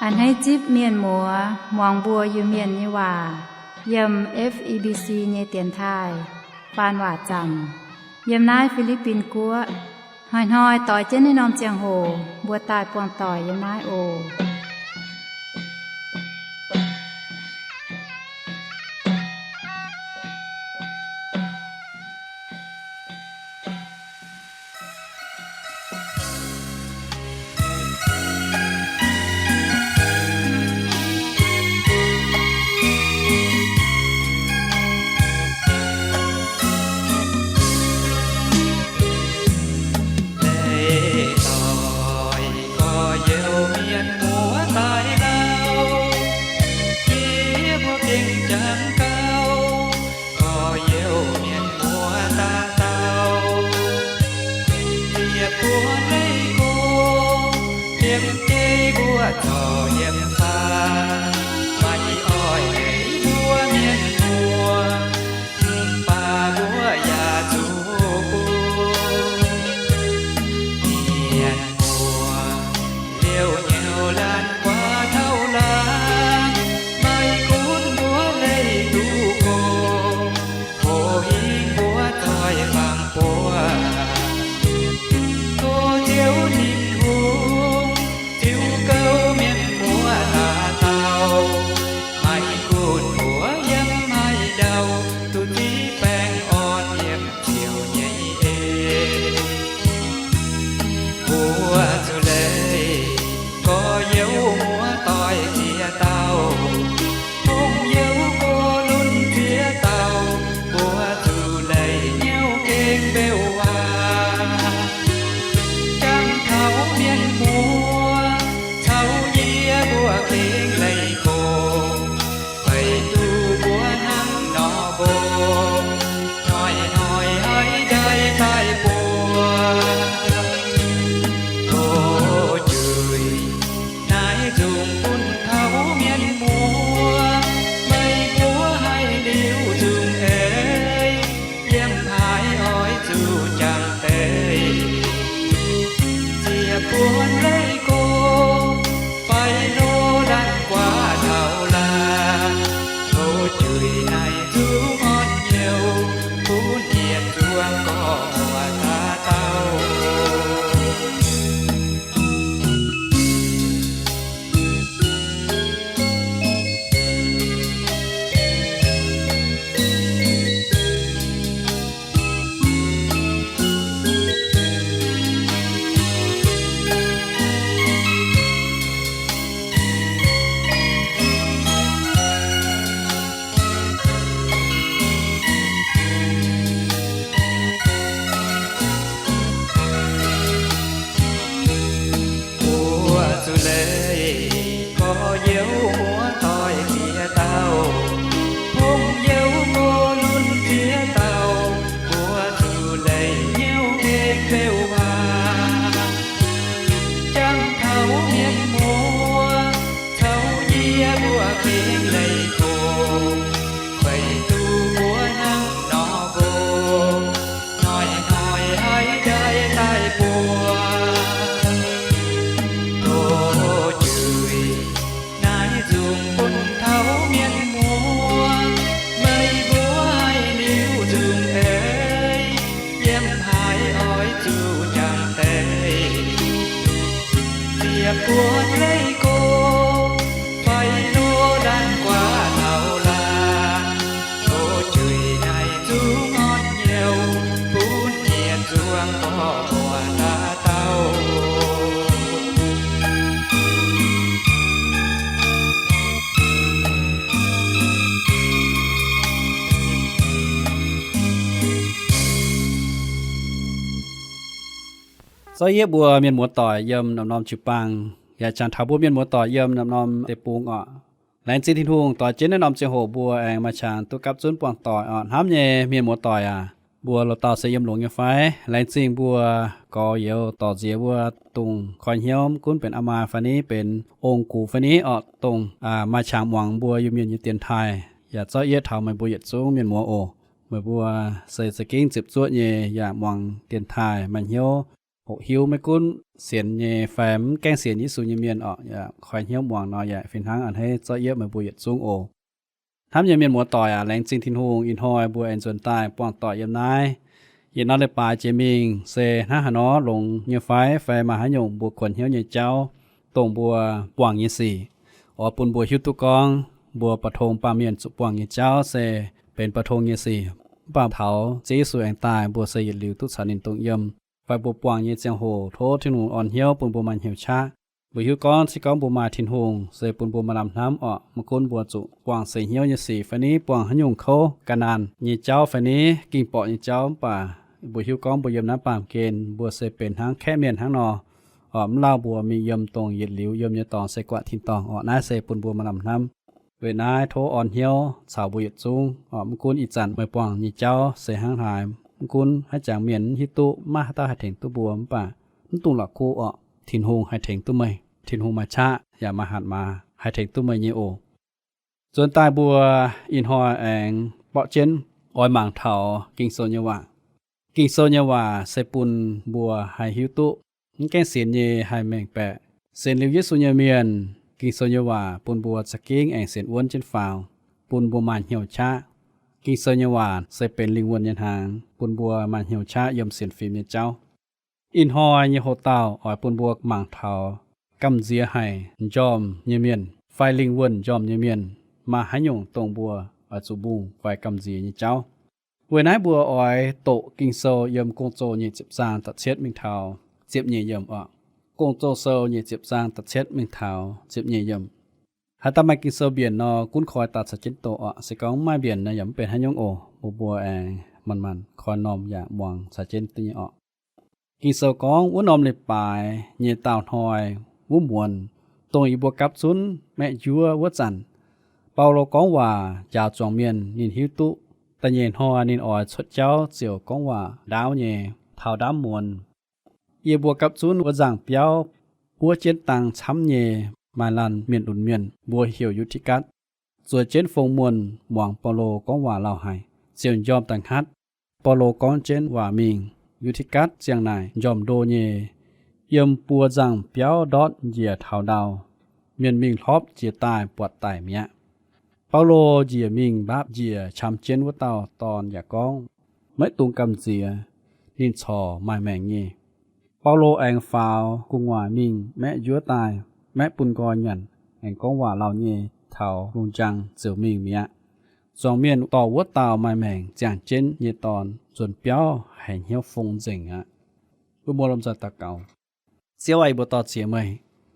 A'hneiv zipv mienh muoz muangx mbuo Iu-Mienh nyei waac yiem F E B C nyei dienx taaih faan waac zaamc yiem naaiv Fi^li^bin Guoqv. Hnoi-hnoi doix jienv naaiv norm ziangh hoc mbuo daaih buangh doic yiem naaiv oc. Leiz-doic gorx-youz mienh muoz daaih lauh, yie mbuo gengh jangx gauh gorx-youz mienh muoz dauh dauh. Ziec buonv leiz-go, liemh jeiv mbuo zorc yiem faa, maaih oix leiz mbuo mienh muoz, mv baac mbuo yaac zuqc bun mienh muoz liouh nyouv laanh guaax taux laangz, maiv gunv mbuo leih duqv gorngv, hoz hingv mbuo zoih fangx buoz. Tov Ziouv Tin-Hungh ziux gouv mienh muoz dauh dauh, maiv gunv mbuo yiem haaix ndau, duqv ziqv baengh orn yiem ziouc nyei eix. Mbuo zuqc leih gorx-youz muoz-doic ziex dauh, hungh youz go lunx ziex dauh, mbuo zuqc leih nyouv gengh mbeux waac. Jangx taux mienh muoz caux yie mbuo gengh leih gox, weic zuqc mbuo hnangv nor mbong, hnoi-hnoi haiz ndaix daaih buatc. Tov juix naaiv nzungh bun taux mienh muoz, meih mbuo haih liuz nzungh eix, yiem haaix oix zuqc jangx deix. Ziec buonv leiz-go, fai hlo laanh guaax taux laangz, tov juix naaiv nzungh orn hnyouv bun yietc zungv gorx-muoz dauh dauh. Mbuo zuqc leih gorx-youz muoz-doic ziex dauh, hungh youz go lunx ziex dauh, mbuo zuqc leih nyouv gengh mbeux waac. Jangx taux mienh muoz caux yie mbuo gengh leih gox, weic zuqc mbuo hnangv nor mbong, hnoi-hnoi haiz ndaix daaih buatc. Tov juix naaiv nzungh bun taux mienh muoz, meih mbuo haih liuz nzungh eix, yiem haaix oix zuqc jangx deix. Ziec buonv leiz-go, fai hlo laanh guaax taux laangz, tov juix naaiv nzungh orn hnyouv bun yietc zungv gorx-muoz dauh dauh. Zorqv yie mbuo mienh muoz-doic yiem norm-norm jiu-baang, yaac jangx taux mbuo mienh muoz-doic yiem norm-norm deic-bung oc. Laengz zingh Tin-Hungh, doix jienv naaiv norm ziangh hoc mbuo aengx maaih qangx duqv gapv zunv buangh doic oc. Hnamv nyei mienh muoz-doic aac, mbuo loz-dauh se yiem longx nyei fai? Laengz zingh mbuo gorx-youz dorc nziex mbuo dongh koi hnyouv, mv gunv benx aa maa fai ni, benx ong-gux fai ni orqc, dongh maaih qangx muangx mbuo Iu-Mienh nyei dienx taaih, yaac zorqv yiev taux meih mbuo yietc zungv mienh muoz oc. Meih mbuo se za'gengh ziepc zuoqv nyei yaac muangx dienx taaih maaih hnyouv hoqc hiuv, maiv gunv sienx nyei fai mv gaengh sienx Yesu nyei mienh orqc, yaac koi hnyouv muangx nor yaac fih hnangv a'hneiv zorqv yiev meih mbuo yietc zungv oc. Hnamv nyei mienh muoz-doic aac, laengz zingh Tin-Hungh ih hnoi mbuo aengx nzuonx daaih buangh doic yiem naaiv. Yietc norm leiz-baaix jiex mingh se hnangv haaix nor, longx nyei fai, fai maaih haaix nyungc mbuo kuonx hnyouv nyei jauv, dongh mbuo buangh nyei sic, oix bun mbuo hiuv duqv gorngv mbuo ba'tong baamh mienh zuqc buangh nyei jauv se benx ba'tong nyei sic. Mv baac taux Ziouv Yesu aengx daaih, mbuo se yietc liuz duqv caux ninh dongh yiem. Fai mbuo buangh nyei ziangh hoc tov Tin-Hungh orn hnyouv bun mbuo maaih hnyouv qaqv. Mbuo hiuv gorngv se gorngv mbuo maaih Tin-Hungh se bun mbuo maaih lamh hnamv orqc, maiv gunv mbuo zuqc buangh seix hnyouv nyei sic fai ni, buangh haaix nyungc kouv ga'naanh nyei jauv fai ni, ging borqc nyei jauv, mv baac mbuo hiuv gorngv mbuo yiem naaiv baamh gen mbuo se benx hnangv kaeqv mienh hnangv nor orqc. Mv lauh mbuo mingh yiem dongh yietc liuz yiem nyei dorngx se guatc tin-dorngh orqc. Naaiv se bun mbuo maaih lamh hnamv. Weic naaiv tov orn hnyouv caux mbuo yietc zungv orqc, mv gunv ih zanc meih buangh nyei jauv se hnangv haaix, mv gunv haaix jangx mienh mv hiuv duqv, maiv haaix dauh haih tengx duqv mbuo, mv baac mv dungx la'kuqv orqc, Tin-Hungh haih tengx duqv meih. Tin-Hungh maaih qaqv yaac maaih hatc maaz haih tengx duqv meih nyei oc. Nzuonx daaih mbuo ih hnoi aengx borqv jienv oix mangc taux Ging-Sou nyei waac. Ging-Sou nyei waac se bun mbuo haih hiuv duqv, mv gaengh sienx nyei haih mengh baeqc. Sienx liuz Yesu nyei mienh, Ging-Sou nyei waac bun mbuo za'gengh aengx sienx wuonv jienv faaux, bun mbuo maaih hnyouv qaqv. Ging-Sou nyei waac se benx lingh wuonh nyei hnaangx, bun mbuo maaih hnyouv qaqv yiem sienx fim nyei jauv. Ih hnoi nyei hoc-dauh oix bun mbuo mangc taux gamh nziex haic njormh nyei mienh fai lingh wuonh njormh nyei mienh maaih haaix nyungc dongh mbuo oix zuqc mbungh fai gamh nziex nyei jauv. Weic naaiv mbuo oix doqc Ging-Sou yiem Gong-Zoh nyeic ziepc zaang da'cietv mingh taux ziepc nyeic yiemc oc. Gong-Zoh Sou nyeic ziepc zaang da'cietv mingh taux ziepc nyeic yiemc. Haaix dauh maaih Ging-Sou mbienc nor, gunv koi daaih caux jienv doqc oc. Se gorngv mv maaih mbienc nor, yaac mv benx haaix nyungc oc. Mbuo mbuo aengx manc-manc koi norm yaac muangx caux jienv duqv nyei oc. Ging-Sou gorngv, wuov norm leiz-baaix nyei daauh hnoi wuov muonz, dongh yie mbuo gapv zunv maeqv njuov wuov zanc, Baulo gorngv waac njaaux zuangx mienh ninh hiuv duqv da'nyeic hnoi ninh oix cuotv jauv ziouc gorngv waac ndaauv nyei. Taux ndaamv muonz, yie mbuo gapv zunv wuov nzangc biauv buov jienv dang camv nyei maaih laanh mienh lunx mienh, mbuo heuc Yu^ti^gatv, zueiz jienv fong muonh muangx Baulo gorngv waac lauh haic, ziouc njormh da'hnaatv Baulo gorngv jienv waac mingh. Yu^ti^gatv ziangh naaic njormh ndo nyei, yiem buo nzangc biauv ndortv njiec taux ndau. Mienh mingh hlorpv jiex daaih buatc daic mi'aqv. Baulo njiec mingh mbaapv njiec qam jienv wuov dauh dorn yaac gorngv, maiv dungx gamh nziex, ninh corc maaih maengc nyei. Baulo aengx faaux gu'nguaaic mingh maeqv njuov daaih, maeqv bun nqoi nyanc, aengx gorngv waac lauh nyei taux lungh njang ziouc mingh mi'aqv. Zuangx mienh dorh wuov dauh maaih maengc ziangh jienv nyei dorn nzuonx biauv haic hnyouv fong nzengc aqv. Mbuo muoz-lomh nzoih daux gaux. Ziouv aah, yie mbuo dor-ziec meih.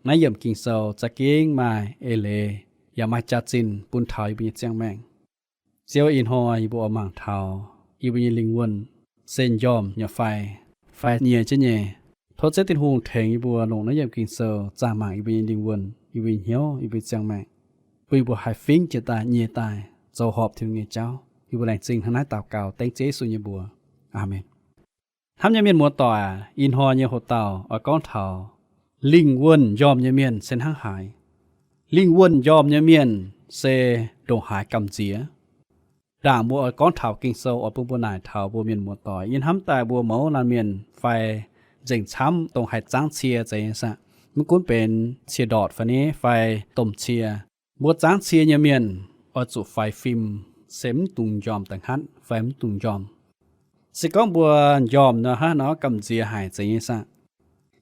Naaiv yiemc Ging-Sou za'gengh maaih eix leiz yaac maaih jaax-zinh bun taux yie mbuo nyei ziangh maengc. Ziouv, ih hnoi yie mbuo oix mangc taux yie mbuo nyei lingh wuonh se njormh nyei fai, fai nyie jienv nyei. Tov Ziouv Tin-Hungh tengx yie mbuo longc naaiv yiemc Ging-Sou zaah mangc yie mbuo nyei lingh wuonh, yie mbuo nyei hnyouv, yie mbuo nyei ziangh maengc, bun yie mbuo haih fingx jiex daaih nyie daaih zoux horpc Tin-Hungh nyei jauv. Yie mbuo laengz zingh hnangv naaiv daux gaux dengv Ziouv Yesu nyei mbuox. Aamen. Hnamv nyei mienh muoz-doic, ih hnoi nyei hoc-dauh oix gorngv taux lingh wuonh njormh nyei mienh se hnangv haaix. Lingh wuonh njormh nyei mienh se ndongc haaix gamh nziex. Ndaangc mbuo oix gorngv taux Ging-Sou oix bun mbuo naaic taux mbuo mienh muoz-doic. Yie hnamv daaih mbuo mouz laanh mienh fai nzengc camv dongh haih zaangv cie zeiz nyei saah, maiv gunv benx cie-ndortc fai ni fai domh cie. Mbuo zaangv cie nyei mienh oix zuqc faix fim, se mv dungx njormh da'hnaatv fai mv dungx njormh. Se gorngv mbuo njormh nor, hnangv nor gamh nziex haic zeiz nyei saah.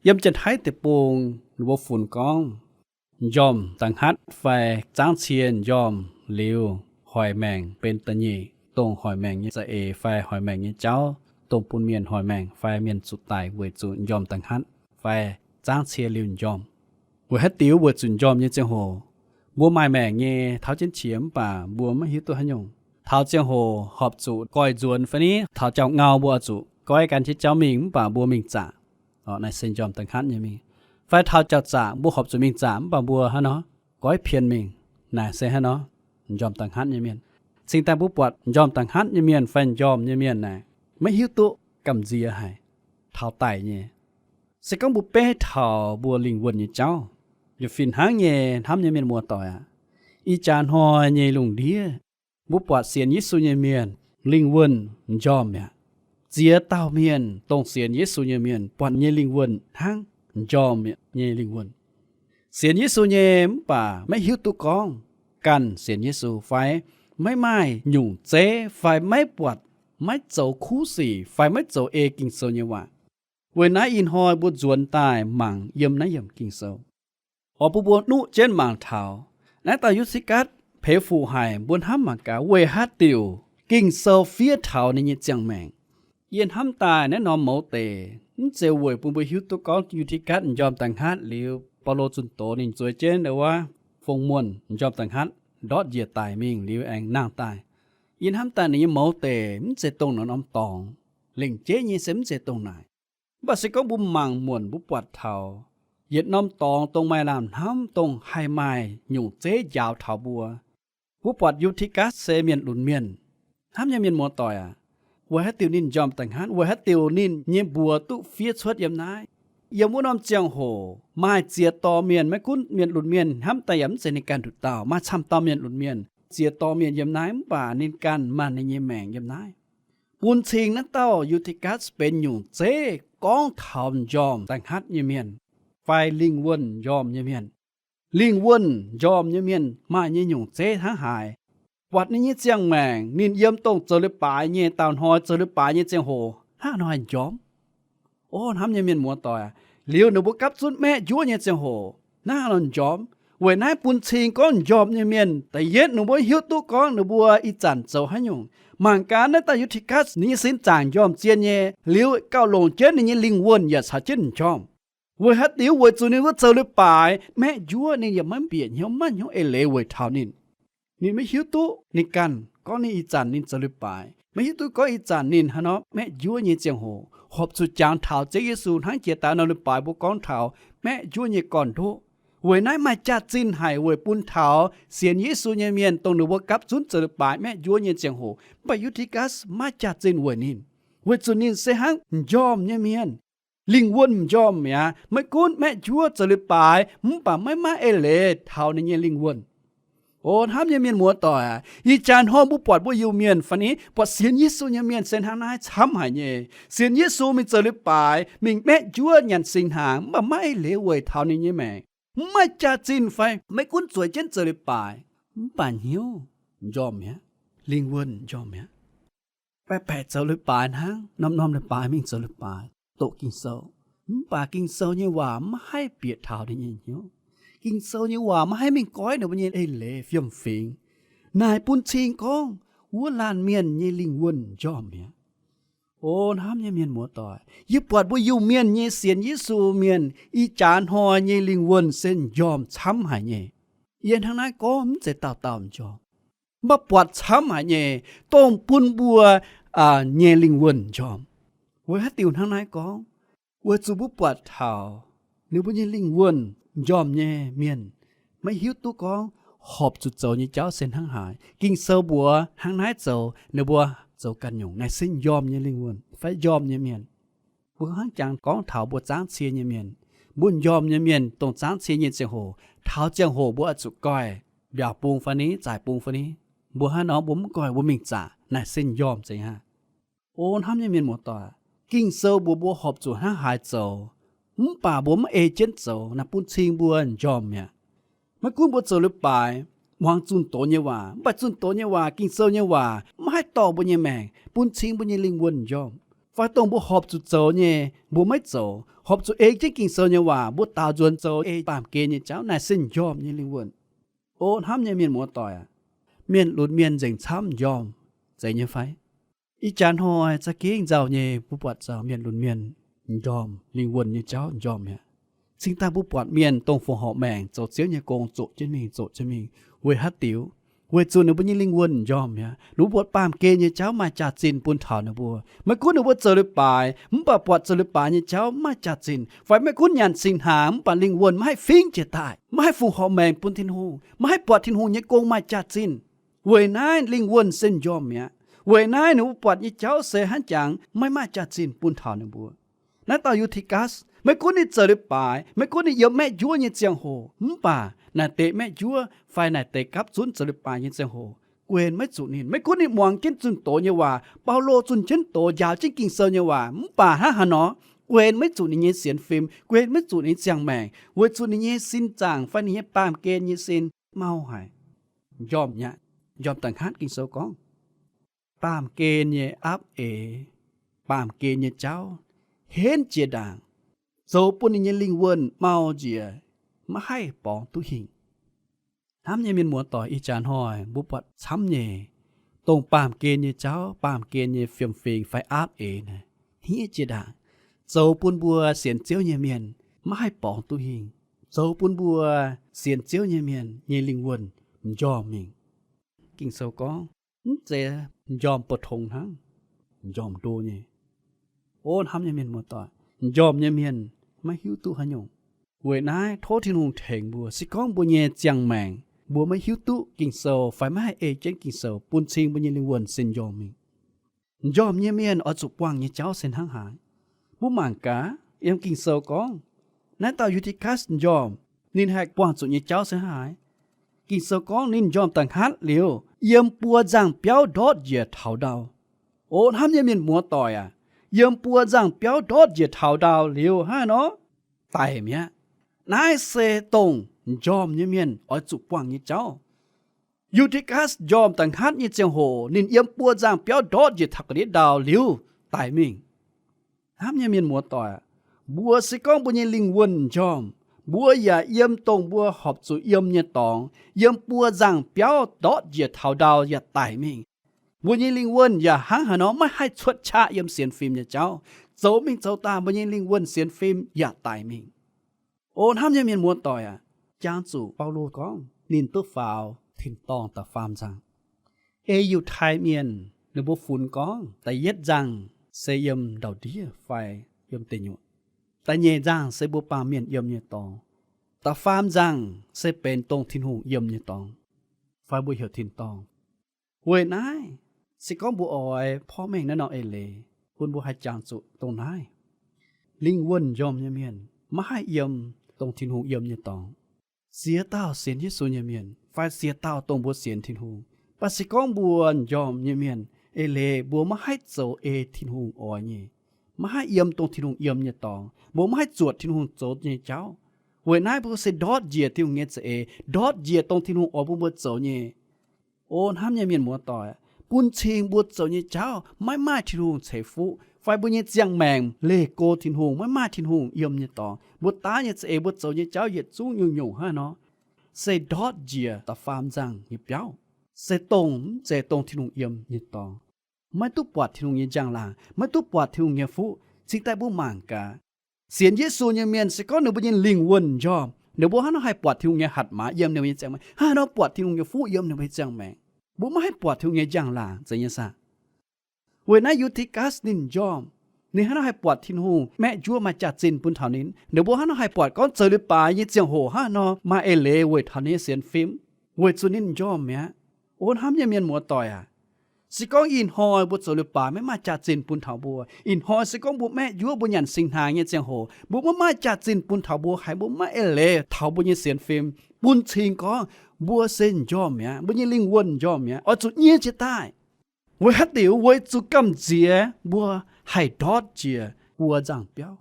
Yiem Janx-Taiv Deic-Bung ninh mbuo funx gorngv, njormh da'hnaatv fai zaangv cie njormh liuz, hoic maengc benx da'nyeic, dongh hoic maengc nyei za'eix fai hoic maengc nyei jauv, dongh bun mienh hoic maengc fai mienh zuqc daic weic zuqc njormh da'hnaatv fai zaangv cie liuz njormh. Weic haaix diuc weic zuqc njormh nyei ziangh hoc? Mbuo maaih maengc nyei tauv jienv qiex mv baac mbuo maiv hiuv duqv haaix nyungc. Taux ziangh hoc horpc zuqc goiv nzuonx fai ni, taux jauv-ngau mbuo oix zuqc goiv gan jienv jauv mingh mv baac mbuo mingh zaqc. Naaiv se njormh da'hnaatv nyei mingh. Fai taux jauv-zaqc mbuo horpc zuqc mingh zaqc mv baac mbuo hnangv nor goiv pien mingh. Naaic se hnangv nor njormh da'hnaatv nyei mienh. Cingx daaih mbuo buatc njormh da'hnaatv nyei mienh fai njormh nyei mienh naaic, maiv hiuv duqv gamh nziex haic, taux daic nyei. Se gorngv mbuo beiv taux mbuo lingh wuonh nyei jauv, yietc fih hnangv nyei hnamv nyei mienh muoz-doic aac, ih jaax hnoi nyei lungh ndiev, mbuo buatc sienx Yesu nyei mienh lingh wuonh m'njormh mi'aqv. Ziex dauh mienh dongh sienx Yesu nyei mienh buatc nyei lingh wuonh hnangv m'njormh mi'aqv nyei lingh wuonh. Sienx Yesu nyei mv baac maiv hiuv duqv gorngv ganh sienx Yesu fai maiv maaih nyungc zeiv fai maiv buatc, maiv zoux kuv sic fai maiv zoux ei Ging-Sou nyei waac. Weic naaiv ih hnoi mbuo nzuonx daaih mangc yiem naaiv yiemc Ging-Sou. Oix bun mbuo nuqv jienv mangc taux naaiv dauh Yu^ti^gatv peix fuqv haic mbuo hnamv mangc gaax weic haaix diuc Ging-Sou fiev taux ninh nyei ziangh maengc. Yie hnamv daaih naaiv norm mouz deic mv zeiz weic bun mbuo hiuv duqv gorngv Yu^ti^gatv m'njormh da'nqaatv liuz Baulo zunh doz ninh zueiz jienv wuov fong muonh m'njormh da'nqaatv ndortv njiec daic mingh liuz aengx nangh daaih. Yie hnamv daaih ninh nyei mouz deic mv zeiz dongh norm dorngx, lengc jeiv nyei se mv zeiz dongh naaic. Mv baac se gorngv mbuo mangc muonc mbuo buatc taux yietc norm dorngx dongh maaih lamh hnamv, dongh haih maaih nyungc zeiv njaaux taux mbuo. Mbuo buatc Yu^ti^gatv se mienh lunx mienh. Hnamv nyei mienh muoz-doic aac, weic haaix diuc ninh m'njormh da'nqaatv, weic haaix diuc ninh nyei mbuox duqv fiev cuotv yiem naaiv? Yiem wuov norm ziangh hoc maaih ziex dorh mienh, maiv gunv mienh lunx mienh, hnamv daaih yaac mv zeiz ninh ganh nduqc dauh, maaih camv dauh mienh lunx mienh, ziex dorh mienh yiem naaiv mv baac ninh ganh maaih ninh nyei maengc yiem naaiv. Bun cing naaiv dauh Yu^ti^gatv benx nyungc zeiv gorngv taux m'njormh da'nqaatv nyei mienh fai lingh wuonh m'njormh nyei mienh. Lingh wuonh m'njormh nyei mienh maaih nyei nyungc zeiv hnangv haaix? Buatc ninh nyei ziangh maengc, ninh yiem dongh zoux leiz-baaix nyei daauh hnoi, zoux leiz-baaix nyei ziangh hoc hnangv haaix nor m'njormh? O hnamv nyei mienh muoz-doic aac, liuz ninh mbuo gapv zunv maeqv njuov nyei ziangh hoc hnangv haaix nor m'njormh? Weic naaiv bun cing gorngv m'njormh nyei mienh da'yietv ninh mbuo hiuv duqv gorngv ninh mbuo ih zanc zoux haaix nyungc. Mangc gaax naaiv dauh Yu^ti^gatv ninh nyei sin zaangc m'njormh zien nyei, liuz gauh longc jienv ninh nyei lingh wuonh yaac caux jienv m'njormh. Weic haaix diuc? Weic zuqc ninh mbuo zoux leiz-baaix maeqv njuov, ninh yaac maiv mbiec hnyouv, maiv hnyouv eix leiz weic taux ninh. Ninh maiv hiuv duqv ninh ganh gorngv ninh ih zanc ninh zoux leiz-baaix, maiv hiuv duqv gorngv ih zanc ninh haaix nor maeqv njuov nyei ziangh hoc horpc zuqc jangx taux Ziouv Yesu hnangv jiex daaih norm leiz-baaix mbuo gorngv taux maeqv njuov nyei gorn-ndoqv. Weic naaiv maaih jaax-zinh haic weic bun taux sienx Yesu nyei mienh dongh ninh mbuo gapv zunv zoux leiz-baaix maeqv njuov nyei ziangh hoc, mv baac Yu^ti^gatv maiv jaax-zinh weic ninh, weic zuqc ninh se hnangv m'njormh nyei mienh. Lingh wuonh m'njormh mi'aqv. Maiv gunv maeqv njuov zoux leiz-baaix mv baac maiv maaih eix leiz taux ninh nyei lingh wuonh. O hnamv nyei mienh muoz-doic aac, ih jaax hnoi mbuo buatc mbuo Iu-Mienh fai ni buatc sienx Yesu nyei mienh se hnangv naaiv camv haic nyei. Sienx Yesu mingh zoux leiz-baaix, mingh maeqv njuov nyanc singx hnaangx, mv baac maiv eix leiz weic taux ninh nyei maengc, mv maaih jaax-zinh fai maiv gunv zueiz jienv zoux leiz-baaix, mv baac hnyouv m'njormh mi'aqv, lingh wuonh m'njormh mi'aqv. Baeqc baeqc zoux leiz-baaix hnangv, norm-norm leiz-baaix mingh zoux leiz-baaix, doqc Ging-Sou, mv baac Ging-Sou nyei waac maiv haih bieqc taux ninh nyei hnyouv. Ging-Sou nyei waac maiv haih mingh goiv ninh mbuo nyei eix leiz fiem-fingx. Naaic bun cing gorngv wuov laanh mienh nyei lingh wuonh m'njormh mi'aqv. O hnamv nyei mienh muoz-doic, yie buatc mbuo Iu-Mienh nyei sienx Yesu mienh ih jaax hnoi nyei lingh wuonh se m'njormh camv haic nyei. Yie hnangv naaiv gorngv mv zeiz dauh dauh m'njormh, mv baac buatc camv haic nyei, dongh bun mbuo nyei lingh wuonh m'njormh. Weic haaix diuc hnangv naaiv gorngv? Weic zuqc mbuo buatc taux ninh mbuo nyei lingh wuonh m'njormh nyei mienh maiv hiuv duqv gorngv horpc zuqc zoux nyei jauv se hnangv haaix. Ging-Sou mbuox hnangv naaiv zoux, ninh mbuo zoux ganh nyungc. Naaic se m'njormh nyei lingh wuonh fai m'njormh nyei mienh. Mbuo hnangv jangx gorngv taux mbuo zangv cie nyei mienh, mbuo m'njormh nyei mienh dongh zangv cie nyei ziangh hoc, taux ziangh hoc mbuo oix zuqc goih mbiaauc bung fai ni, zaaix bung fai ni. Mbuo hnangv nor mbuo mv goih, mbuo mingh zaqc, naaic se m'njormh zeiz hnangv. O hnamv nyei mienh muoz-doic, Ging-Sou mbuox mbuo horpc zuqc hnangv haaix zoux, mv baac mbuo mv ei jienv zoux, naaic bun cing mbuo m'njormh mi'aqv. Maiv gunv mbuo zoux leiz-baaix, muangx zunh doz nyei waac, mv baac zunh doz nyei waac, Ging-Sou nyei waac maiv haih dorh mbuo nyei maengc, bun cing mbuo nyei lingh wuonh m'njormh. Fai dongh mbuo horpc zuqc zoux nyei mbuo maiv zoux, horpc zuqc ei jienv Ging-Sou nyei waac mbuo daaux nzuonx zoux ei baamh gen nyei jauv, naaic se m'njormh nyei lingh wuonh. O hnamv nyei mienh muoz-doic aac, mienh lunx mienh nzengc camv m'njormh, zeiz nyei fai? Ih jaax hnoi za'gengh nzauh nyei, mbuo buatc nzauh mienh lunx mienh m'njormh, lingh wuonh nyei jauv m'njormh mi'aqv. Cingx daaih mbuo buatc mienh dongh fongc horc maengc zoux Ziouv nyei gong zoqc jienv mingh, zoqc jienv mingh. Weic haaix diuc? Weic zuqc ninh mbuo nyei lingh wuonh m'njormh mi'aqv. Ninh mbuo buatc baamh gen nyei jauv maaih jaax-zinh bun taux ninh mbuo. Maiv gunv ninh mbuo zoux leiz-baaix, mv baac buatc zoux leiz-baaix nyei jauv maaih jaax-zinh, fai maiv gunv nyanc singx hnaangx, mv baac lingh wuonh maiv haih fingv jiez daaih, maiv haih fongc horc maengc bun Tin-Hungh, maiv haih buatc Tin-Hungh nyei gong maaih jaax-zinh. Weic naaiv lingh wuonh se m'njormh mi'aqv. Weic naaiv ninh mbuo buatc nyei jauv se hnangv jangx maiv maaih jaax-zinh bun taux ninh mbuo. Naaiv dauh Yu^ti^gatc, maiv gunv ninh zoux leiz-baaix, maiv gunv ninh yiem maeqv njuov nyei ziangh hoc, mv baac naaic deix maeqv njuov fai naaic deix gapv zunv zoux leiz-baaix nyei ziangh hoc, guei maiv zuqc ninh. Maiv gunv ninh muangx jienv zunh doz nyei waac, Baulo zunh jienv doz, njaaux jienv Ging-Sou nyei waac, mv baac hnangv haaix nor, guei maiv zuqc ninh nyei sienx fim, guei maiv zuqc ninh nyei ziangh maengc, weic zuqc ninh nyei sin zaangc fai ninh nyei baamh gen nyei sin mau haic. Njormh mi'aqv. Njormh da'hngatv Ging-Sou gorngv, baamh gen nyei aapv eix, baamh gen nyei jauv henv jiex ndaangc, zoux bun ninh nyei lingh wuonh mau njiec, maiv haih borngz duqv hingh. Hnamv nyei mienh muoz-doic, ih jaax hnoi mbuo buatc camv nyei, dongh baamh gen nyei jauv, baamh gen nyei fiem-fingx fai aapv eix naaic, hniev jiex ndaangc, zoux bun mbuo sienx Ziouv nyei mienh maiv haih borngz duqv hingh, zoux bun mbuo sienx Ziouv nyei mienh nyei lingh wuonh m'njormh mingh. Ging-Sou gorngv, mv zeiz m'njormh mbu'ndongx hnangv, m'njormh ndo nyei. O hnamv nyei mienh muoz-doic, m'njormh nyei mienh maiv hiuv duqv haaix nyungc. Weic naaiv tov Tin-Hungh tengx mbuo, se gorngv mbuo nyei ziangh maengc mbuo maiv hiuv duqv Ging-Sou fai maiv haih ei jienv Ging-Sou, bun cing mbuo nyei lingh wuonh se m'njormh mingh. M'njormh nyei mienh oix zuqc buangh nyei jauv se hnangv haaix? Mbuo mangc gaax yiem Ging-Sou gorngv, naaiv dauh Yu^ti^gatc m'njormh, ninh haih buangh zuqc nyei jauv se hnangv haaix? Ging-Sou gorngv ninh m'njormh da'hngatv liuz, yiem buo nzangh biauv ndortv njiec taux ndau. O hnamv nyei mienh muoz-doic aac, yiem buo nzangh biauv ndortv njiec taux ndau liuz hnangv haaix nor? Daic mi'aqv. Naaiv se dongh m'njormh nyei mienh oix zuqc buangh nyei jauv. Yu^ti^gatc m'njormh da'hngatv nyei ziangh hoc ninh yiem buo nzangh biauv ndortv njiec taux ga'ndiev ndau liuz daic mingh. Hnamv nyei mienh muoz-doic, mbuo se gorngv mbuo nyei lingh wuonh m'njormh, mbuo yaac yiem dongh mbuo horpc zuqc yiem nyei dorngx, yiem buo nzangh biauv ndortv njiec taux ndau yaac daic mingh. Mbuo nyei lingh wuonh yaac hnangv haaix nor maiv haih cuotv qaqv yiem sienx fim nyei jauv. Zoux mingh zoux daaih mbuo nyei lingh wuonh sienx fim yaac daic mingh. O hnamv nyei mienh muoz-doic aac, jangx zuqc Baulo gorngv ninh duqv faaux tin-dorngh da'faam nzangh. Ei Yiutai Mienh ninh mbuo funx gorngv da'yietv nzangh se yiem ndau-ndiev fai yiem deic-nyuoqc. Da'nyeic nzangh se mbuo baamh mienh yiem nyei dorngx. Da'faam nzangh se benx dongh Tin-Hungh yiem nyei dorngx, fai mbuo heuc tin-dorngh. Weic naaiv, se gorngv mbuo oix porv mengh naaiv norm eix leiz, bun mbuo haih jangx zuqc dongh naaiv. Lingh wuonh m'njormh nyei mienh maiv haih yiem dongh Tin-Hungh yiem nyei dorngx. Ziex dauh sienx Yesu nyei mienh fai ziex dauh dongh mbuo sienx Tin-Hungh, mv baac se gorngv mbuo m'njormh nyei mienh, eix leiz mbuo maiv haih zoux ei Tin-Hungh oix nyei, maiv haih yiem dongh Tin-Hungh yiem nyei dorngx, mbuo maiv haih zuotc Tin-Hungh zoux nyei jauv. Weic naaiv mbuo se ndortv njiec Tin-Hungh nyei za'eix, ndortv njiec dongh Tin-Hungh oix bun mbuo zoux nyei. O hnamv nyei mienh muoz-doic, bun cing mbuo zoux nyei jauv maiv maaih Tin-Hungh ceix fuqv, fai mbuo nyei ziangh maengc leih go Tin-Hungh, maiv maaih Tin-Hungh yiem nyei dorngx, mbuo daav nyei za'eix, mbuo zoux nyei jauv yietc zungv nyungc-nyungc hnangv nor, se ndortv njiec da'faam nzangh nyei biauv, se dongh mv zeiz dongh Tin-Hungh yiem nyei dorngx. Maiv duqv buatc Tin-Hungh nyei njang-laangc, maiv duqv buatc Tin-Hungh nyei fuqv. Cingx daaih mbuo mangc gaax, sienx Yesu nyei mienh se gorngv ninh mbuo nyei lingh wuonh m'njormh, ninh mbuo hnangv nor haih buatc Tin-Hungh nyei hatc maaz yiem ninh mbuo nyei ziangh maengc, hnangv nor buatc Tin-Hungh nyei fuqv yiem ninh mbuo nyei ziangh maengc. Mbuo maiv haih buatc Tin-Hungh nyei njang-laangc, zeiz nyei saah? Weic naaiv Yu^ti^gatc ninh m'njormh, ninh hnangv nor haih buatc Tin-Hungh maeqv njuov maaih jaax-zinh bun taux ninh. Ninh mbuo hnangv nor haih buatc gorngv zoux leiz-baaix nyei ziangh hoc hnangv nor maaih eix leiz weic taux ninh nyei sienx fim, weic zuqc ninh m'njormh mi'aqv. O hnamv nyei mienh muoz-doic aac, se gorngv ih hnoi mbuo zoux leiz-baaix maiv maaih jaax-zinh bun taux mbuo, ih hnoi se gorngv mbuo maeqv njuov, mbuo nyanc singx hnaangx nyei ziangh hoc, mbuo maiv maaih jaax-zinh bun taux mbuo, haiz mbuo maiv maaih eix leiz taux mbuo nyei sienx fim, bun cing gorngv mbuo se m'njormh mi'aqv, mbuo nyei lingh wuonh m'njormh mi'aqv, oix zuqc nyiev jiez daaih. Weic haaix diuc? Weic zuqc gamh nziex mbuo haih ndortv njiec buo nzangh biauv,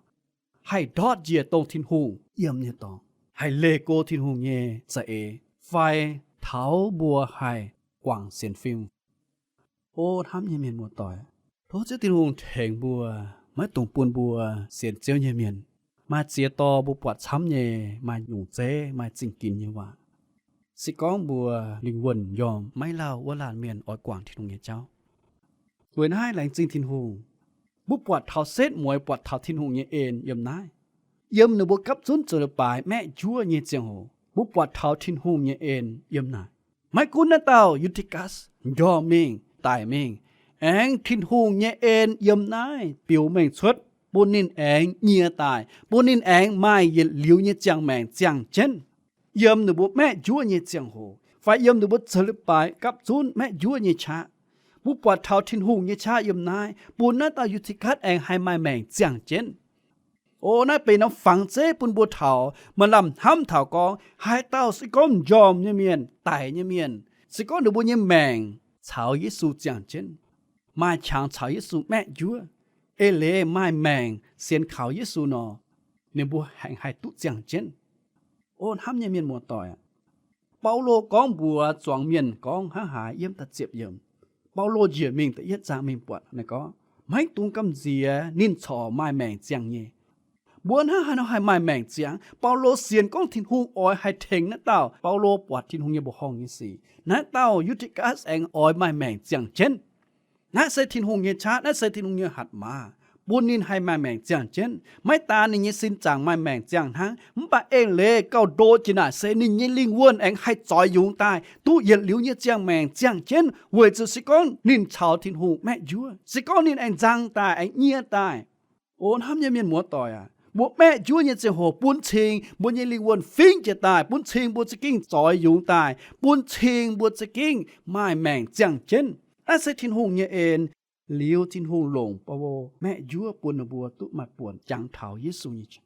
haih ndortv njiec dongh Tin-Hungh yiem nyei dorngx, haih leih go Tin-Hungh nyei za'eix, fai taux mbuo haih guangc sienx fim. O hnamv nyei mienh muoz-doic, tov Ziouv Tin-Hungh tengx mbuo, maiv dungx bun mbuo sienx Ziouv nyei mienh maaih ziex dorh mbuo buatc camv nyei, maaih nyungc zeiv, maaih zingh ginx nyei waac. Se gorngv mbuo lingh wuonh m'njormh maiv lauh wuov laanh mienh oix guangc Tin-Hungh nyei jauv. Weic naaiv laengz zingh Tin-Hungh, mbuo buatc taux setv mueiz buatc taux Tin-Hungh nyei en yiem naaiv. Yiem ninh mbuo gapv zunv zoux leiz-baaix maeqv njuov nyei ziangh hoc, mbuo buatc taux Tin-Hungh nyei en yiem naaic. Maiv gunv naaiv dauh Yu^ti^gatc m'njormh mingh, daic mingh, aengx Tin-Hungh nyei en yiem naaiv biux mengh cuotv bun ninh aengx nyie daaih, bun ninh aengx maaih yietc liuz nyei ziangh maengc ziangh jienv. Yiem ninh mbuo maeqv njuov nyei ziangh hoc, fai yiem ninh mbuo zoux leiz-baaix gapv zunv maeqv njuov nyei qaqv, Mbuo buatc taux Tin-Hungh nyei qaqv yiem naaiv, bun naaiv dauh Yu^ti^gatc aengx haih maaih maengc ziangh jienv. O, naaiv benx norm fangx zeiv bun mbuo taux maaih lamh hnamv taux gorngv, haaix dauh se gorngv m'njormh nyei mienh, daic nyei mienh, se gorngv ninh mbuo nyei maengc caux Yesu ziangh jienv, maaih qangx caux Yesu maeqv njuov, eix leiz maaih maengc sienx kaux Yesu nor, ninh mbuo aengx haih duqv ziangh jienv. O, hnamv nyei mienh muoz-doic aac, Baulo gorngv mbuox zuangx mienh gorngv hnangv haaix yiem da'ziepc yiemc? Baulo njiec mingh da'yietv zaang mingh buatc naaiv gorngv, maiv dungx gamh nziex ninh corc maaih maengc ziangh nyei. Mbuo hnangv haaix nor haih maaih maengc ziangh? Baulo sienx gorngv Tin-Hungh oix haih tengx naaiv dauh Baulo buatc Tin-Hungh nyei mbuoqc horngh nyei sic. Naaiv dauh Yu^ti^gatc aengx oix maaih maengc ziangh jienv. Naaiv se Tin-Hungh nyei qaqv, naaiv se Tin-Hungh nyei hatc maaz, bun ninh haih maaih maengc ziangh jienv. Maiv daan ninh nyei sin zaangc maaih maengc ziangh hnangv, mv baac eix leiz gauh ndo jiex naaic se ninh nyei lingh wuonh aengx haih zoix yungz daaih duqv yietc liuz nyei ziangh maengc ziangh jienv, weic zuqc se gorngv ninh caux Tin-Hungh maeqv njuov, se gorngv ninh aengx nzang daaih, aengx nyie daaih. O, hnamv nyei mienh muoz-doic aac, mbuo maeqv njuov nyei ziangh hoc bun cing mbuo nyei lingh wuonh fingv jiez daaih, bun cing mbuo za'gengh zoix yungz daaih, bun cing mbuo za'gengh maaih maengc ziangh jienv. Naaiv se Tin-Hungh nyei en. Liuz Tin-Hungh longc Baulo maeqv njuov bun ninh mbuo duqv maaih buonc jangx taux Yesu nyei qaqv.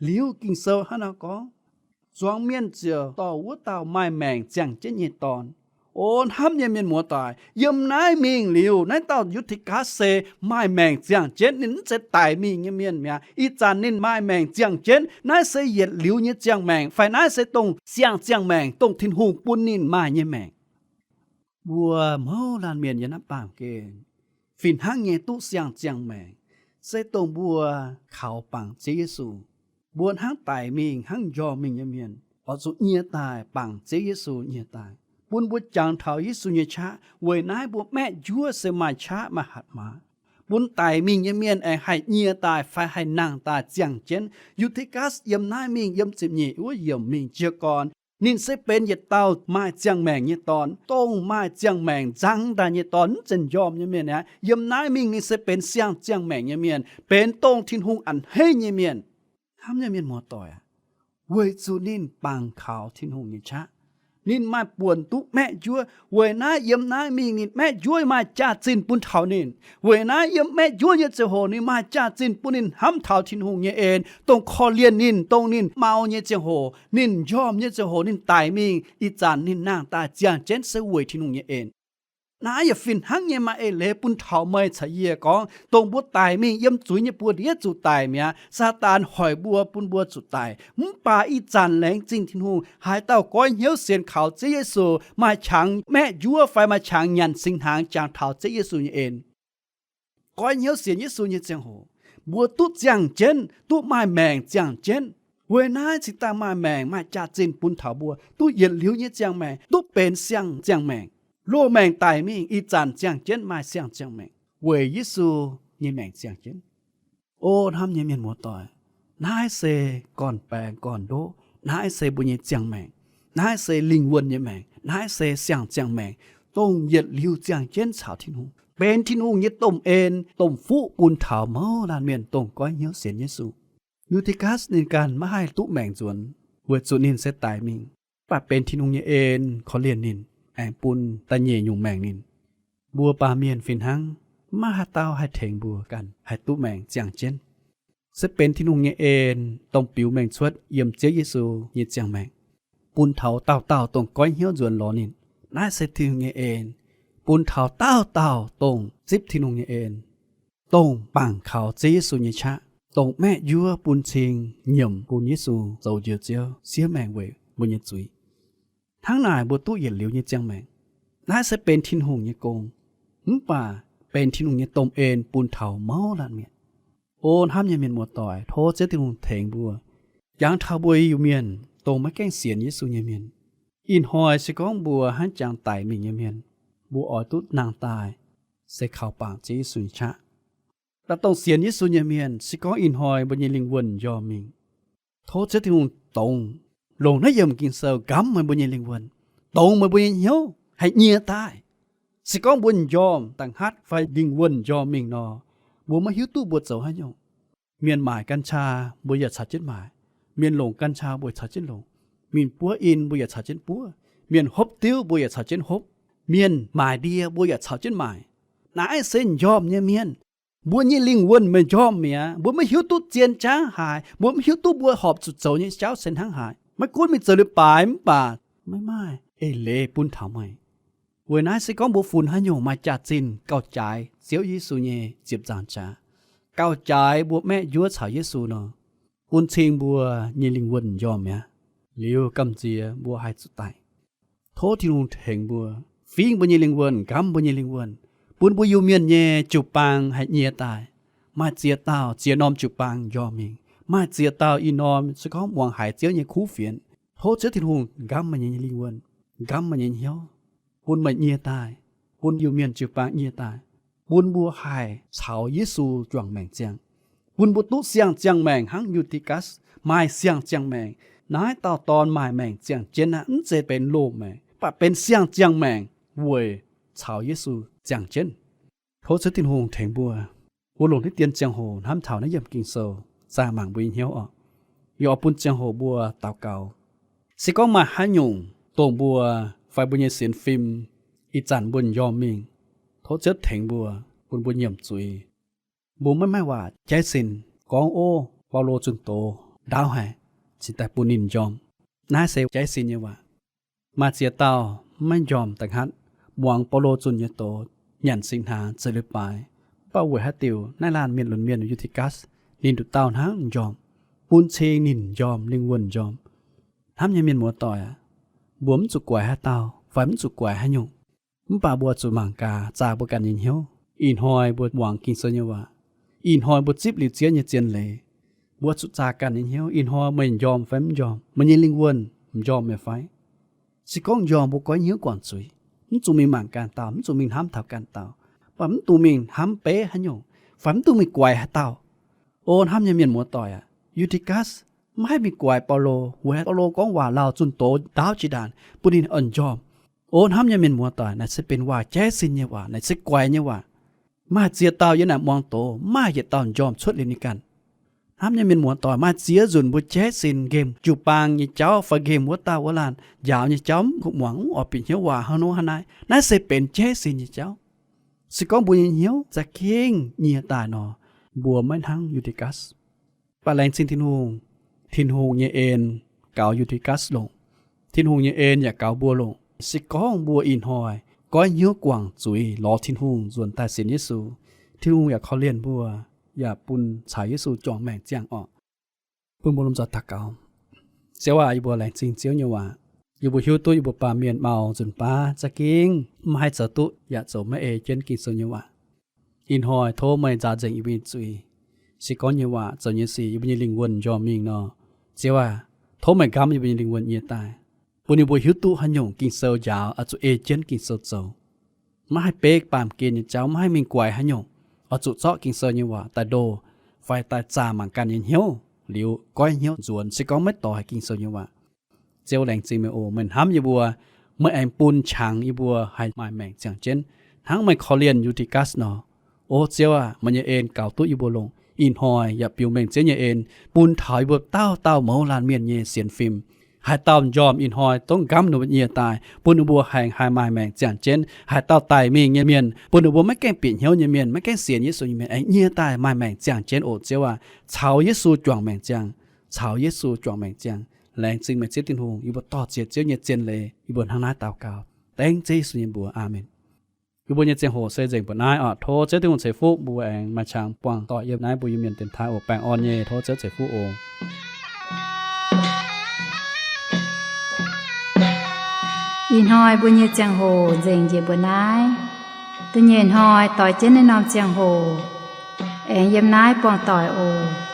Liuz Ging-Sou hnangv nor gorngv, zuangx mienh ziouc dorh wuov dauh maaih maengc ziangh jienv nyei dorn. O, hnamv nyei mienh muoz-doic, yiem naaiv mingh liuz, naaiv dauh Yu^ti^gatc se maaih maengc ziangh jienv. Ninh mv zeiz daic mingh nyei mienh mi'aqv. Ih zanc ninh maaih maengc ziangh jienv. Naaiv se yietc liuz nyei ziangh maengc fai naaiv se dongh siang-ziangh maengc, dongh Tin-Hungh bun ninh maaih nyei maengc. Mbuo mouz laanh mienh yiem naaiv baamh gen fih hnangv nyei duqv siang-ziangh maengc, se dongh mbuo kaux bangc Ziouv Yesu. Mbuo hnangv daic mingh, hnangv m'njormh mingh nyei mienh, oix zuqc nyie daaih bangc Ziouv Yesu nyie daaih, bun mbuo jangx taux Yesu nyei qaqv. Weic naaiv mbuo maeqv njuov se maaih qaqv maaih hatc maaz, bun daic mingh nyei mienh aengx haih nyie daaih fai haih nangh daaih ziangh jienv. Yu^ti^gatc yiem naaiv mingh, yiem ziepc nyeic wuov yiemc mingh jiez gorn, ninh se benx yietc dauh maaih ziangh maengc nyei dorn, dongh maaih ziangh maengc nzang daaih nyei dorn, mv zeiz m'njormh nyei mienh aqv. Yiem naaiv mingh ninh se benx siang-ziangh maengc nyei mienh, benx dongh Tin-Hungh a'hneiv nyei mienh. Hnamv nyei mienh muoz-doic aac, weic zuqc ninh bangc kaux Tin-Hungh nyei qaqv, ninh maaih buonc duqv maeqv njuov. Weic naaiv yiem naaiv mingh ninh maeqv njuov maaih jaax-zinh bun taux ninh. Weic naaiv yiem maeqv njuov nyei ziangh hoc ninh maaih jaax-zinh bun ninh hnamv taux Tin-Hungh nyei en, dongh korv-lienh ninh, dongh ninh mau nyei ziangh hoc, ninh m'njormh nyei ziangh hoc, ninh daic mingh, ih zanc ninh nangh daaih ziangh jienv se weic Tin-Hungh nyei en. Naaiv yaac fih hnangv nyei maaih eix leiz bun taux meih caux yie gorngv, dongh mbuo daic mingh yiem zuiz nyei buoz-ndiev zuqc daic mi'aqv. Saadaan hoic mbuo bun mbuo zuqc daic. Mv baac ih zanc laengz zingh Tin-Hungh, haaix dauh goiv hnyouv sienx kaux Ziouv Yesu, maaih qangx maeqv njuov fai maaih qangx nyanc singx hnaangx jangx taux Ziouv Yesu nyei en. Goiv hnyouv sienx Yesu nyei ziangh hoc, mbuo duqv ziangh jienv, duqv maaih maengc ziangh jienv. Weic naaiv cingx daaih maaih maengc maaih jaax-zinh bun taux mbuo duqv yietc liuz nyei ziangh maengc, duqv benx siang-ziangh maengc. Loz-maengc daic mingh, ih zanc ziangh jienv maaih siang-ziangh maengc weic Yesu nyei maengc ziangh jienv. O hnamv nyei mienh muoz-doic, naaiv se gorn-baengx gorn-ndoqv. Naaiv se mbuo nyei ziangh maengc. Naaiv se lingh wuonh nyei maengc. Naaiv se siang-ziangh maengc, dongh yietc liuz ziangh jienv caux Tin-Hungh, benx Tin-Hungh nyei domh en, domh fuqv bun taux mouz laanh mienh dongh goiv hnyouv sienx Yesu. Yu^ti^gatc ninh ganh maiv haih duqv maengc nzuonx, weic zuqc ninh se daic mingh. Mv baac benx Tin-Hungh nyei en korv-lienh ninh, aengx bun da'nyeic nyungc maengc ninh. Mbuo baamh mienh fih hnangv, maiv maaih haaix dauh haih tengx mbuo ganh haih duqv maengc ziangh jienv. Se benx Tin-Hungh nyei en, dongh biux mengh cuotv yiem Ziouv Yesu nyei ziangh maengc, bun taux dauh dauh dongh goiv hnyouv nzuonx lorz ninh. Naaiv se Tin-Hungh nyei en, bun taux dauh dauh dongh zipv Tin-Hungh nyei en, dongh bangc kaux Ziouv Yesu nyei qaqv, dongh maeqv njuov bun cing nyiemc bun Yesu zoux njoux Ziouv siev maengc weic mbuo nyei zuiz. Hnangv naaic mbuo duqv yietc liuz nyei ziangh maengc. Naaiv se benx Tin-Hungh nyei gong, mv baac benx Tin-Hungh nyei domh en bun taux mouz laanh mienh. O hnamv nyei mienh muoz-doic, tov Ziouv Tin-Hungh tengx mbuo, jangx taux mbuo Iu-Mienh, dongh maiv gaengh sienx Yesu nyei mienh. Ih hnoi se gorngv mbuo hnangv jangx daic mingh nyei mienh, mbuo oix duqv nangh daaih se kaux bangc Ziouv Yesu nyei qaqv. Daaih dongh sienx Yesu nyei mienh, se gorngv ih hnoi mbuo nyei lingh wuonh m'njormh mingh, tov Ziouv Tin-Hungh dongz, longc naaiv yiemc Ging-Sou nqamv meih mbuo nyei lingh wuonh, dongz meih mbuo nyei hnyouv haih nyie daaih. Se gorngv mbuo m'njormh da'nqaatv fai lingh wuonh m'njormh mingh nor, mbuo maiv hiuv duqv mbuo zoux haaix nyungc. Mienh maaic กัญชา, mbuo yaac caux jienv maaic. Mienh longc กัญชา, mbuo yaac caux jienv longc. Mienh buov in, mbuo yaac caux jienv buov. Mienh hopv diuv, mbuo yaac caux jienv hopv. Mienh maaic ndie mbuo yaac caux jienv maaic. Naaiv se m'njormh nyei mienh. Mbuo nyei lingh wuonh meih m'njormh mi'aqv. Mbuo maiv hiuv duqv zien jaav haaix, mbuo maiv hiuv duqv mbuo horpc zuqc zoux nyei jauv se hnangv haaix. Maiv gunv meih zoux leiz-baaix mv baac maiv maaih eix leiz bun taux meih. Weic naaiv se gorngv mbuo funx haaix nyungc maaih jaax-zinh gauh jaaix Ziouv Yesu nyei ziepc nzaangc jaax, gauh jaaix mbuo maeqv njuov caux Yesu nor, bun cing mbuo nyei lingh wuonh m'njormh mi'aqv. Liuz gamh nziex mbuo haih zuqc daic. Tov Tin-Hungh tengx mbuo, fingx mbuo nyei lingh wuonh, nqamv mbuo nyei lingh wuonh, bun mbuo Iu-Mienh nyei jiu-baang haih nyie daaih. Maaih ziex dauh ziex norm jiu-baang m'njormh mingh. Maaih ziex dauh ih norm se gorngv muangx haiz Ziouv nyei kuv fienx. Tov Ziouv Tin-Hungh nqamv meih nyei lingh wuonh, nqamv meih nyei hnyouv, bun meih nyie daaih, bun Iu-Mienh jiu-baang nyie daaih, bun mbuo haih caux Yesu juangc maengc ziangh, bun mbuo duqv siang-ziangh maengc hnangv Yu^ti^gatc maaih siang-ziangh maengc. Naaiv dauh dorn maaih maengc ziangh jienv aqv, mv zeiz benx loz-maengc, mv baac benx siang-ziangh maengc weic caux Yesu ziangh jienv. Tov Ziouv Tin-Hungh tengx mbuo, mbuo longc naaiv dien ziangh hoc hnamv taux naaiv yiemc Ging-Sou, zaah mangc mbuo nyei hnyouv oc. Yie oix bun ziangh hoc mbuo daux gaux. Se gorngv maaih haaix nyungc dongh mbuo fai mbuo nyei sienx fim ih zanc mbuo m'njormh mingh, tov Ziouv tengx mbuo, bun mbuo nyiemc zuiz. Mbuo maiv maaih waac jaiv sin gorngv, ov, Baulo zunh doz ndaauv haic, cingx daaih bun ninh m'njormh. Naaiv se jaiv sin nyei waac. Maaih ziex dauh maiv m'njormh da'nqaatv, muangx Baulo zunh nyei doz, nyanc singx hnaangx, zoux leiz-baaix. Mv baac weic haaix diuc naaiv laanh mienh lunx mienh Yu^ti^gatc ninh nduqc dauh hnangv m'njormh, bun cing ninh m'njormh, lingh wuonh m'njormh? Hnamv nyei mienh muoz-doic aac, mbuo mv zuqc guaix haaix dauh fai mv zuqc guaix haaix nyungc. Mv baac mbuo zuqc mangc gaax zaah mbuo ganh nyei hnyouv. Ih hnoi mbuo muangx Ging-Sou nyei waac, ih hnoi mbuo zipv liuz Ziouv nyei zien leiz, mbuo zuqc zaah ganh nyei hnyouv. Ih hnoi meih m'njormh fai mv m'njormh? Meih nyei lingh wuonh m'njormh meih fai? Se gorngv m'njormh, mbuo goiv hnyouv guangc zuiz. Mv zuqc mingh mangc ganh dauh, mv zuqc mingh hnamv taux ganh dauh, mv baac mv dungx mingh hnamv beiv haaix nyungc, fai mv dungx mingh guaix haaix dauh. O hnamv nyei mienh muoz-doic aac, Yu^ti^gatc maiv haih mingh guaix Baulo, weic Baulo gorngv waac lauh zunh doz ndaauv jiex ndaangc bun ninh oix m'njormh. O hnamv nyei mienh muoz-doic, naaic se benx waac jaiv sin nyei waac, naaic se guaix nyei waac. Maaih ziex dauh yiem naaic muangx doz, mv maaih yietc dauh m'njormh cuotv liuz ninh ganh. Hnamv nyei mienh muoz-doic, maaih ziex nzunc mbuo jaiv sin nqemh jiu-baang nyei jauv fai nqemh wuov dauh wuov laanh njaaux nyei jauv, mv kungx muangx, mv oix bieqc hnyouv waac hnangv nor hnangv naaiv. Naaiv se benx jaiv sin nyei jauv. Se gorngv mbuo nyei hnyouv za'gengh nyie daaih nor, mbuo maiv hnangv Yu^ti^gatc. Mv baac laengz zingh Tin-Hungh, Tin-Hungh nyei en gaux Yu^ti^gatc longc. Tin-Hungh nyei en yaac gaux mbuo longc. Se gorngv mbuo ih hnoi goiv hnyouv guangc zuiz lorz Tin-Hungh nzuonx daaih sienx Yesu, Tin-Hungh yaac korv-lienh mbuo, yaac bun caux Yesu juangc maengc ziangh orqc. Bun mbuo lomh nzoih daux gaux. Ziouv aac, yie mbuo laengz zingh Ziouv nyei waac. Yie mbuo hiuv duqv yie mbuo baamh mienh mau nzunc baav za'gengh maiv haih zoux duqv yaac zoux maiv ei jienv Ging-Sou nyei waac. Ih hnoi tov meih nzaaux nzengc yie mbuo nyei zuiz. Se gorngv nyei waac, zoux nyei sic, yie mbuo nyei lingh wuonh m'njormh mingh nor, Ziouv aac, tov meih nqamv yie mbuo nyei lingh wuonh nyie daaih, bun yie mbuo hiuv duqv haaix nyungc Ging-Sou njaaux oix zuqc ei jienv Ging-Sou zoux. Maiv haih beiv baamh gen nyei jauv, maiv haih mingh guaix haaix nyungc, oix zuqc zorqv Ging-Sou nyei waac daaih ndoh fai daaih zaah mangc ganh nyei hnyouv liuz goiv hnyouv nzuonx, se gorngv maiv doix Ging-Sou nyei waac. Ziouv, laengz zingh meih oc. Meih hnamv yie mbuo, meih aengx bun qangx yie mbuo haih maaih maengc ziangh jienv hnangv meih korv-lienh Yu^ti^gatc nor. O Ziouv aac, meih nyei en gaux duqv yie mbuo longc. Ih hnoi yaac biux mengh Ziouv nyei en bun taux yie mbuo dauh dauh mouz laanh mienh nyei sienx fim. Haaix dauh m'njormh ih hnoi dongh nqamv ninh mbuo nyie daaih, bun ninh mbuo haih, haih maaih maengc ziangh jienv. Haaix dauh daic mingh nyei mienh, bun ninh mbuo maiv gaengh bieqc hnyouv nyei mienh, maiv gaengh sienx Yesu nyei mienh, aengx nyie daaih maaih maengc ziangh jienv oc Ziouv aac. Caux Yesu juangc maengc ziangh, caux Yesu juangc maengc ziangh. Laengz zingh meih Ziouv Tin-Hungh, yie mbuo dor-ziec Ziouv nyei zien leiz, yie mbuo hnangv naaiv daux gaux dengv Ziouv Yesu nyei mbuox. Aamen. Yie mbuo nyei ziangh hoc se nzengc mbuoqc naaiv oc. Tov Ziouv Tin-Hungh ceix fuqv mbuo aengx maaih qangx buangh doic yiem naaiv mbuo Iu-Mienh dienx taaih oc. Baengh orn nyei, tov Ziouv ceix fuqv oc. Ih hnoi mbuo nyei ziangh hoc nzengc njiec mbuoqc naaiv. Da'nyeic hnoi doix jienv naaiv norm ziangh hoc aengx yiem naaiv buangh doic oc.